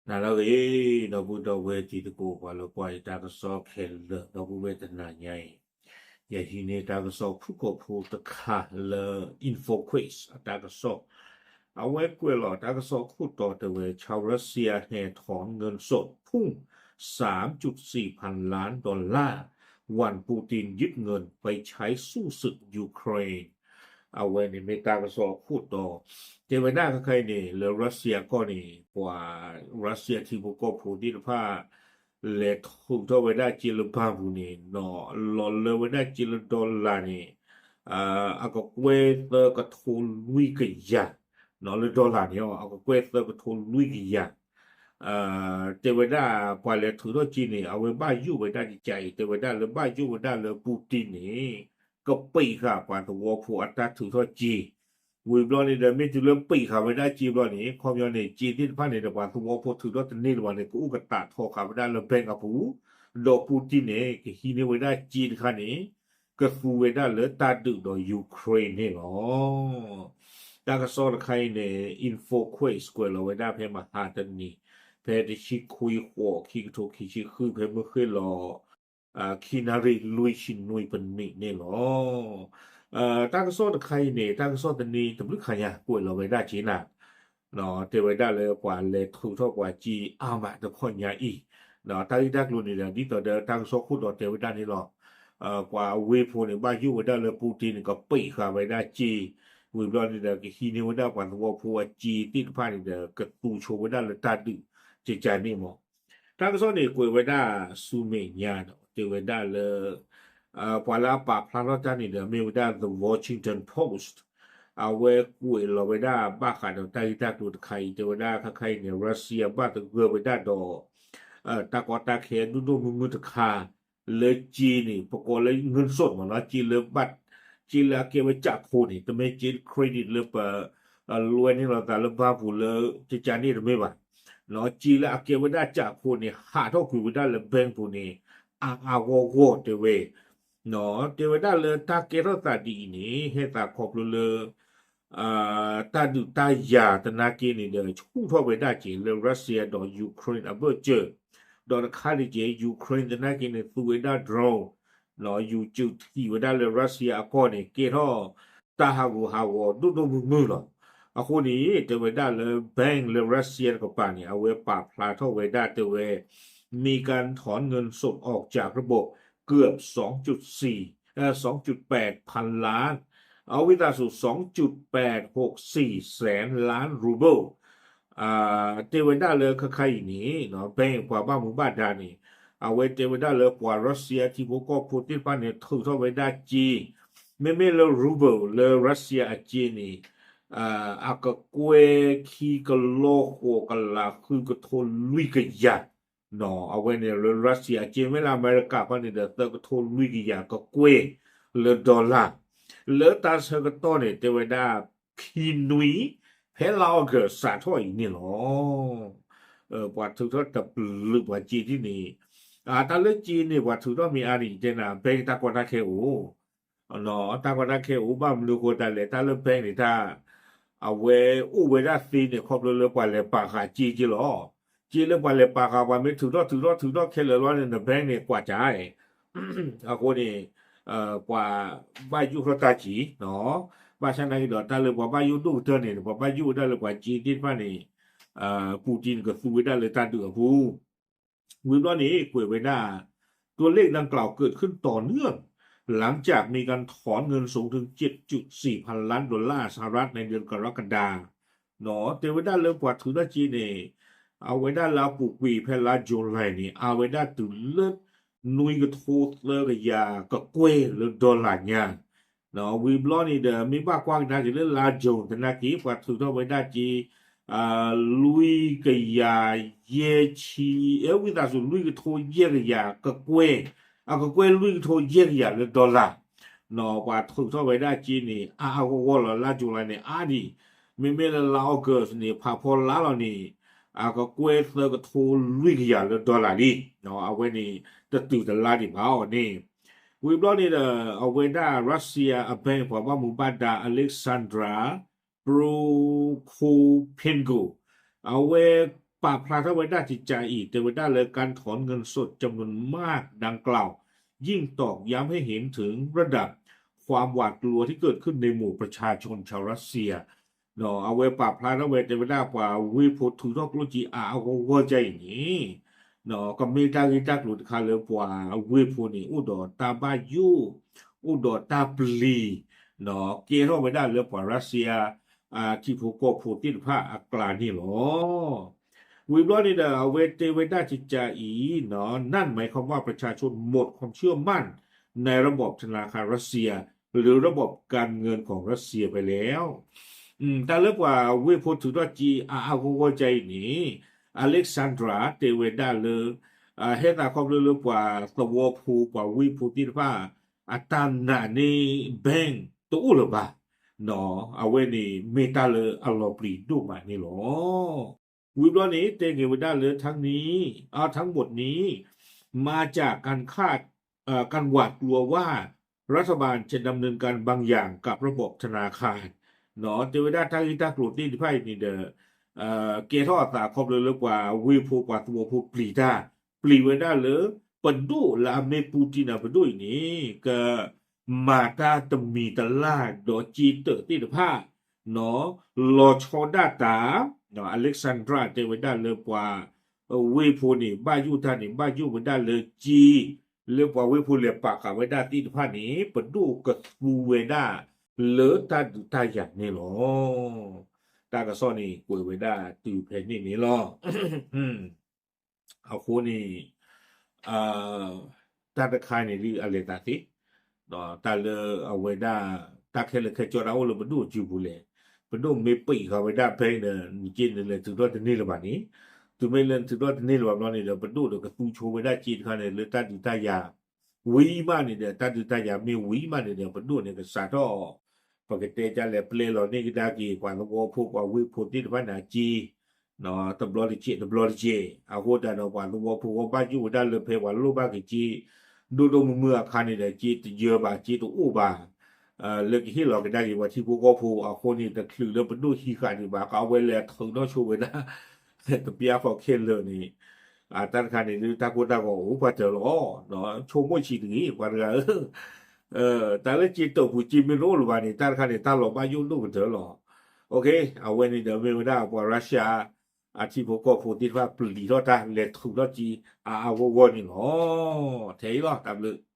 နၤလၢအဂ့ၤ, ဒီပုၢ်ဒီဝဲၢ်တံၤသကိး ပှၤလၢကွၢ်ယတၢ်ကစီၣ်ခဲလၢာ် ဒီပုၢ်ဝဲၢ်တနၤညါအံၤ, ယဟံးန့ၢ်တၢ်ကစီၣ်ဖုၣ်ကိာ်ဖိတခါလၢ InfoQuest အတၢ်ကစီၣ်, အဝဲကွဲးလီၤတၢ်ကစီၣ်ခိၣ်တီတဲဝဲ ชาวรัสเซียแห่ถอนเงินสดพุ่ง สามจุดสี่พันล้านดอลลาร์ วันปูตินยึดเงินไปใช้สู้ศึกยูเครน အဝဲန့ၣ်မ့ၢ်တၢ်ကစီၣ်အခိၣ်တီ, တဲဝဲဒၣ်ခဲခါအံၤန့ၣ် လၢ Russia ကီၢ်န့ၣ် ပှၤ Russia ထံဖိကီၢ်ဖိသ့ၣ်တဖၣ် လဲၤထုးထီၣ်ဝဲဒၣ်စ့လၢဘၣ်ပူၤန့ၣ် လီၤလၢဝဲဒၣ်စ့လၢ dollar န့ၣ် အကကွဲၢ်သၢကထိလွံၢ်ကယၤ, လၢ dollar န့ၣ် အကကွဲၢ်သၢကထိလွံၢ်ကယၤ တဲဝဲဒၣ် ပှၤလဲၤထုးထီၣ်စ့န့ၣ် အဝဲဘၣ်ယိၣ်ဝဲဒၣ်ကကးအံၤ တဲဝဲဒၣ်လၢဘၣ်ယိၣ်ဝဲဒၣ်လၢ Putin န့ၣ် ကပံာ်ဃာ်ပှၤသဝီဖိအတၢ်ထုးထီၣ်စ့, ဝံၤဘျီန့ၣ်ဒီး မ့ၢ်တုၤလၢပံာ်ဃာ်ဝဲဒၣ်စ့ဘျီန့ၣ် ခီပညီန့ၣ် စ့သ့ၣ်တဖၣ်န့ၣ်ဒီး ပှၤသဝီဖိထုးထီၣ်တန့ၢ်လၢၤဘၣ်န့ၣ် ကအိၣ်ကတးထီဃာ်ဝဲဒၣ်လၢ bank အပူၤ, ဒီး Putin န့ၣ် ကဟံးန့ၢ်ဝဲဒၣ်စ့တခါန့ၣ် ကသူဝဲဒၣ်လၢတၢ်ဒုးဒီး Ukraine န့ၣ်လီၤ. တၢ်ကစီၣ်တခါအံၤန့ၣ် InfoQuest ကွဲးလီၤဝဲဒၣ်ဖဲမဟါတနံၤ, ဖဲတဆံခွံဃိး ခံကထိခံဆံဃု ဖဲမုၢ်ဃ့ၢ်လီၤ ခံနၣ်ရံၣ်လွံၢ်ဆံနွံပနံးန့ၣ်လီၤ. တၢ်ကစီၣ်တခါအံၤန့ၣ် တၢ်ကစီၣ်တနံၤတဘျုးခါညါ ကွဲးလီၤဝဲဒၣ်က့ၤနၤ, တဲဝဲဒၣ်လၢပှၤလဲၤထုးထီၣ်ပှၤစ့အါမးတခီညါအံၤ, တၢ်ဂ့ၢ်တၢ်ကျိၤန့ၣ်ဒီး ဒ်သိးဒီးတၢ်ကစီၣ်ခိၣ်တီတဲဝဲဒၣ်န့ၣ်လီၤ. ပှၤအဝ့ၢ်ဖိန့ၣ် ဘၣ်ယိၣ်ဝဲဒၣ်လၢ Putin န့ၣ် ကပံာ်ဃာ်ဝဲဒၣ်စ့, ဝံၤဘျီန့ၣ်ဒီး ကဟံးန့ၢ်ဝဲဒၣ်ပှၤသဝီဖိအစ့သ့ၣ်တဖၣ်န့ၣ်ဒီး ကသူဆိဝဲဒၣ်လၢတၢ်ဒုး ကကန့ၣ်မး. တၢ်ကစီၣ်န့ၣ် ကွဲးဝဲဒၣ်ဆူမဲာ်ညါဒီး တဲဝဲဒၣ်လၢ ပှၤလၢအပာ်ဖျါထီၣ်တၢ်န့ၣ်ဒီး မ့ၢ်ဝဲဒၣ် The Washington Post, အဝဲကွဲးလီၤဝဲဒၣ်ဘၣ်ဃးဒီးတၢ်ဂ့ၢ်တၢ်ကျိၤတခါအံၤ တဲဝဲဒၣ်ခဲခါအံၤန့ၣ် Russia ဘၣ်သဂၢၢ်ဝဲဒၣ်ဒီး တၢ်ကီတၢ်ခဲဒိၣ်ဒိၣ်မုၢ်မုၢ်တခါ လၢစ့န့ၣ် ပကိးလၢ ငိုၣ်စိး မ့ၢ်နီၤ, စ့လၢဘၣ်, စ့လၢအကဲဝဲကၠးခိၣ်န့ၣ် တမ့ၢ်စ့ credit လၢပ လွဲန့ၢ်လိာ်သးလၢဘၣ်ပူၤလၢ ကကန့ၣ်တမ့ၢ်ဘၣ်, စ့လၢအကဲဝဲဒၣ်ကၠးခိၣ်န့ၣ် ဟးထီၣ်ကွံာ်ဝဲဒၣ်လၢ bank ပူၤန့ၣ် အါအါဂီၢ်ဂီၢ်တဲဝဲ, တဲဝဲဒၣ်လၢတၢ်ကဲထီၣ်သးဒ်အံၤန့ၣ် ဟဲသးခီဖျိလၢ တၢ်ဒုးတၢ်ယၤသနာ်က့န့ၣ်ဒီး ဆူၣ်ထီၣ်ဝဲဒၣ်က့ၤလၢ Russia ဒီး Ukraine အဘၢၣ်စၢၤ, ဒီးတခါဒံးက့ၤ Ukraine သနာ်က့န့ၣ် သူဝဲဒၣ် drone ယူၤစုးထံၣ်ဝဲဒၣ်လၢ Russia အကီၢ်န့ၣ် ကဲထီၣ်တၢ်ဟးဂူာ်ဟးဂီၤဒိၣ်ဒိၣ်မုၢ်မုၢ်လီၤ. အဃိန့ၣ် တဲဝဲဒၣ်လၢ bank လၢ Russia တကပၤန့ၣ် အဝဲပာ်ဖျါထီၣ်ဝဲဒၣ်တဲဝဲ มีการถอนเงินสดออกจากระบบ เกือบสองจุดสี่ เอ่อ สองจุดแปดพันล้าน အဝံသးစူၤ สองจุดแปดหกสี่แสนล้านรูเบิล တဲဝဲဒၣ်လၢခဲခါအံၤန့ၣ် bank ပှၤဘၣ်မူဘၣ်ဒါန့ၣ် အဝဲတဲဝဲဒၣ်လၢပှၤ Russia ထံဖိကီၢ်ဖိသ့ၣ်တဖၣ်န့ၣ် ထုးထီၣ်ဝဲဒၣ်စ့, မ့မ့ၢ်လၢ ruble လၢ Russia အစ့န့ၣ် အကကွဲၢ်ခံကလီၢ်ဃိးကလးဃုကထိလွံၢ်ကယၤ အဝဲန့ၣ်လၢ Russia အစ့ မ့ၢ်လၢအမဲရကၤခီန့ၣ်ဒီး သၢကထိလွံၢ်ကယၤကကွဲၢ်လၢ dollar လၢတၢ်ဆၢကတီၢ်န့ၣ် တဲဝဲဒၣ် ခံနွံ ဖဲလါ August စးထီၣ်အံၤန့ၣ်လီၤ. ပှၤထုးထီၣ်တပျုာ်ပှၤစ့ဒ်န့ၣ်, တၢ်လၢစ့န့ၣ် ပှၤထုးထီၣ်မ့ၢ်အါန့ၣ် ယတဲနၤ bank တၢ်ကီတၢ်ခဲအိၣ် တၢ်ကီတၢ်ခဲအိၣ် ဘၣ်မနုၤအဃိသတးလဲၣ် တၢ်လၢ bank န့ၣ်တၢ် အဝဲအိၣ်ဝဲဒၣ်သ့န့ၣ် ခီဖျိလၢပှၤလဲၤပာ်ဃာ်စ့က့လီၤ. စ့လၢပှၤလဲၤပာ်ဃာ် ပှၤမ့ၢ်ထုးထီၣ်ထုးထီၣ်ထုးထီၣ်ခဲလၢာ်လီၤန့ၣ် န bank န့ၣ် ကွၢ်ကၠး အဃိန့ၣ် ပှၤဘၣ်ယိၣ်ထီၣ်တၢ်စ့, ဘၣ်ဆၣ်သနာ်က့ဒီး တၢ်လၢပှၤဘၣ်ယိၣ်ဒိၣ်ကတၢၢ်န့ၣ် ပှၤဘၣ်ယိၣ်ဝဲဒၣ်လၢပှၤစ့သ့ၣ်တဖၣ်န့ၣ် Putin ကသူဝဲဒၣ်လၢတၢ်ဒုးအပူၤ ဝံၤဘျီန့ၣ် ကွဲးဝဲဒၣ် ตัวเลขดังกล่าวเกิดขึ้นต่อเนื่อง หลังจากมีการถอนเงินสดถึง เจ็ดจุดสี่พันล้านดอลลาร์สหรัฐ ในเดือนกรกฎาคม တဲဝဲဒၣ်လၢပှၤထုးထီၣ်စ့န့ၣ် အဝဲဒၣ်လၢအပူၤကွံာ်ဖဲလါ July န့ၣ် အါဝဲဒၣ်တုၤလၢ နွံကထိသၢကယၤကကွဲၢ်လၢ dollar ညါ ဝံၤဘျီန့ၣ်ဒီး မ့ၢ်ဘၣ်ကွၢ်ကဒါက့ၤလၢလါ June သနာ်က့ ပှၤထုးထီၣ်ဝဲဒၣ်စ့ လွံၢ်ကယၤယဲၢ်ဆံ, ဝံသးစူၤ လွံၢ်ကထိယဲၢ်ကယၤကကွဲၢ်, အကကွဲၢ်လွံၢ်ကထိယဲၢ်ကယၤလၢ dollar ပှၤထုးထီၣ်ဝဲဒၣ်စ့န့ၣ် အါအါဂီၢ်ဂီၢ်လီၤ လါ July န့ၣ် အါဒံး, မ့မ့ၢ်လၢလါ August န့ၣ် ဖးဖီလါလီၤန့ၣ် အကကွဲၢ်သၢကထိလွံၢ်ကယၤလၢ dollar လံ, အဝဲန့ၣ် တတုၤတလါဒံးဘၣ်အီၤန့ၣ်, ဝံၤဘျီန့ၣ်ဒီး အဝဲဒၣ် Russia အ bank ပှၤဘၣ်မူဘၣ်ဒါ Alexandra Prokopchenko အဝဲ ပာ်ဖျါထီၣ်ဝဲဒၣ်ကကးအံၤ တဲဝဲဒၣ်လၢ การถอนเงินสดจำนวนมากดังกล่าว ยิ่งตอกย้ำให้เห็นถึงระดับความหวาดกลัวที่เกิดขึ้นในหมู่ประชาชนชาวรัสเซีย အဝဲပာ်ဖျါထီၣ်ဝဲတဲဝဲဒၣ်ပှၤဝ့ၢ်ဖိထုးထီၣ်ကျိၣ်စ့အါအါဂီၢ်ဂီၢ်ဒ်အံၤန့ၣ် ကမ့ၢ်တၢ်ဂ့ၢ်တၢ်ကျိၤတခါလၢပှၤဝ့ၢ်ဖိန့ၣ် အိၣ်ဒီးတၢ်ဘၣ်ယိၣ် အိၣ်ဒီးတၢ်ပျံၤ ကဲထီၣ်ဝဲဒၣ်လၢပှၤရၢၡါ ထံဖိကီၢ်ဖိသ့ၣ်တဖၣ်အကျါန့ၣ်လီၤ. ဝံၤဘျီန့ၣ်ဒီး အဝဲတဲဝဲဒၣ်ကကးအံၤ นั่นหมายความว่าประชาชนหมดความเชื่อมั่นในระบบธนาคารรัสเซีย หรือระบบการเงินของรัสเซียไปแล้ว တၢ်လၢပှၤဝ့ၢ်ဖိထုးထီၣ်စ့အါအါဂီၢ်ဂီၢ်ဒ်အံၤန့ၣ် Alexandra တဲဝဲဒၣ်လၢ ဟဲသးခီဖျိလၢပှၤသဝီဖိပှၤဝ့ၢ်ဖိသ့ၣ်တဖၣ် အတၢ်နာ်န့ၢ် bank တအိၣ်လၢၤဘၣ် အဝဲန့ၣ်မ့ၢ်တၢ်လၢအလီၤပျံၤဒိၣ်မးန့ၣ်လီၤ. ဝံၤဘျီန့ၣ် တဲက့ၤဝဲဒၣ်လၢ ทั้งนี้ ทั้งหมดนี้ มาจากการคาด การหวาดกลัวว่ารัฐบาลจะดำเนินการบางอย่างกับระบบธนาคาร တဲဝဲဒၣ်တၢ်ဂ့ၢ်တၢ်ကျိၤသ့ၣ်တဖၣ်အံၤန့ၣ်ဒီး ကဲထီၣ်အသးခီဖျိလၢပှၤဝ့ၢ်ဖိပှၤသဝီဖိပျံၤတၢ် ပျံၤဝဲဒၣ်လၢ ပဒိၣ်လၢအမ့ၢ် Putin အပဒိၣ်အံၤန့ၣ် ကမၤတၢ်တမံၤတလၢ်ဒီးစ့တၢးသ့ၣ်တဖၣ် လီၤဆီဒၣ်တၢ် Alexandra တဲဝဲဒၣ်လၢပှၤဝ့ၢ်ဖိန့ၣ် ဘၣ်ယိၣ်တၢ်န့ၣ် ဘၣ်ယိၣ်ဝဲဒၣ်လၢစ့ လၢပှၤဝ့ၢ်ဖိလဲၤပာ်ဃာ်ဝဲဒၣ်သ့ၣ်တဖၣ်န့ၣ် ပဒိၣ်ကသူဝဲဒၣ် လၢတၢ်ဒုးတၢ်ယၤန့ၣ်လီၤ. တၢ်ကစီၣ်န့ၣ် ကွဲးဝဲဒၣ်တုၤဖဲန့ၣ်န့ၣ်လီၤ. အဃိန့ၣ် တၢ်တခါန့ၣ်ဒ်အလဲၤသးသ့ တၢ်လၢအဝဲဒၣ် တၢ်ခဲလၢာ်ခဲဆ့တၢ်အိၣ်လၢပဒိၣ်စုပူၤလဲၣ်, ပဒိၣ်မ့ၢ်ပံးဃာ်ဝဲဒၣ် bank ဒီး နစ့န့ၣ်လဲၤထုးထီၣ်တန့ၢ်လၢၤဘၣ်န့ၣ်, တုၤမ့ၢ်လၢနထုးထီၣ်တန့ၢ်လၢၤဘၣ်ဘျီန့ၣ်ဒီး ပဒိၣ်ဒီးကသူဆိဝဲဒၣ်စ့တခါန့ၣ် လၢတၢ်ဒုးတၢ်ယၤ ဝံၤမးန့ၣ်ဒီး တၢ်ဒုးတၢ်ယၤမ့ၢ်ဝံၤမးန့ၣ်ဒီး ပဒိၣ်န့ၣ်ကစးထီၣ် ပကတဲဒ်လဲၣ် ပျဲလီၤန့ၢ်ကဒါက့ၤ ပှၤသဝီဖိပှၤဝ့ၢ်ဖိသ့ၣ်တဖၣ်န့ၣ်အစ့ တဘျီတစဲး တဘျီတစဲး, အဃိသတးဒီး ပှၤသဝီဖိဂီၢ်ဘၣ်ယိၣ်ဝဲဒၣ်လၢဖဲပှၤလိၣ်ဘၣ်က့ၤစ့ ဒိၣ်ဒိၣ်မုၢ်မုၢ်အခါန့ၣ်ဒီး စ့တယၢဘၣ် စ့တအိၣ်ဘၣ် လၢကဟ့ၣ်လီၤကဒါက့ၤပှၤထံဖိကီၢ်ဖိအဃိန့ၣ် တချုးလၢပဒိၣ်ဟံးဃာ်ဒံးဘၣ် ကဝဲလဲၤထုးထီၣ်ဆိဝဲဒၣ် တပျၢ်ဃီခဲလၢာ်န့ၣ် တၢ်တခါန့ၣ်ဒ်တၢ်ကိၢ်တၢ်ဂီၤအိၣ်ပှၤတၢၢ်လီၤ, ဆိကမိၣ်ဆံးတဂ့ၤ ပှၤတဂၤဧၢ, တၢ်လၢစ့တၢးပူၤစ့မ့ၢ်တအိၣ်လၢၤဘၣ်န့ၣ် တၢ်တခါန့ၣ် တၢ်လီၤဘၣ်ယိၣ်ဒိၣ်ကတၢၢ်လီၤ. အဝဲန့ၣ်ဒီးမ့ၢ်ဝဲဒၣ်ပှၤရၢၡါ အထံဖိကီၢ်ဖိသ့ၣ်တဖၣ်ပျံၤထီၣ်တၢ်လဲၤထုးထီၣ်စ့အါအါဂီၢ်ဂီၢ်န့ၣ်လီၤ. ထဲအံၤလီၤ တၢ်ဘျုး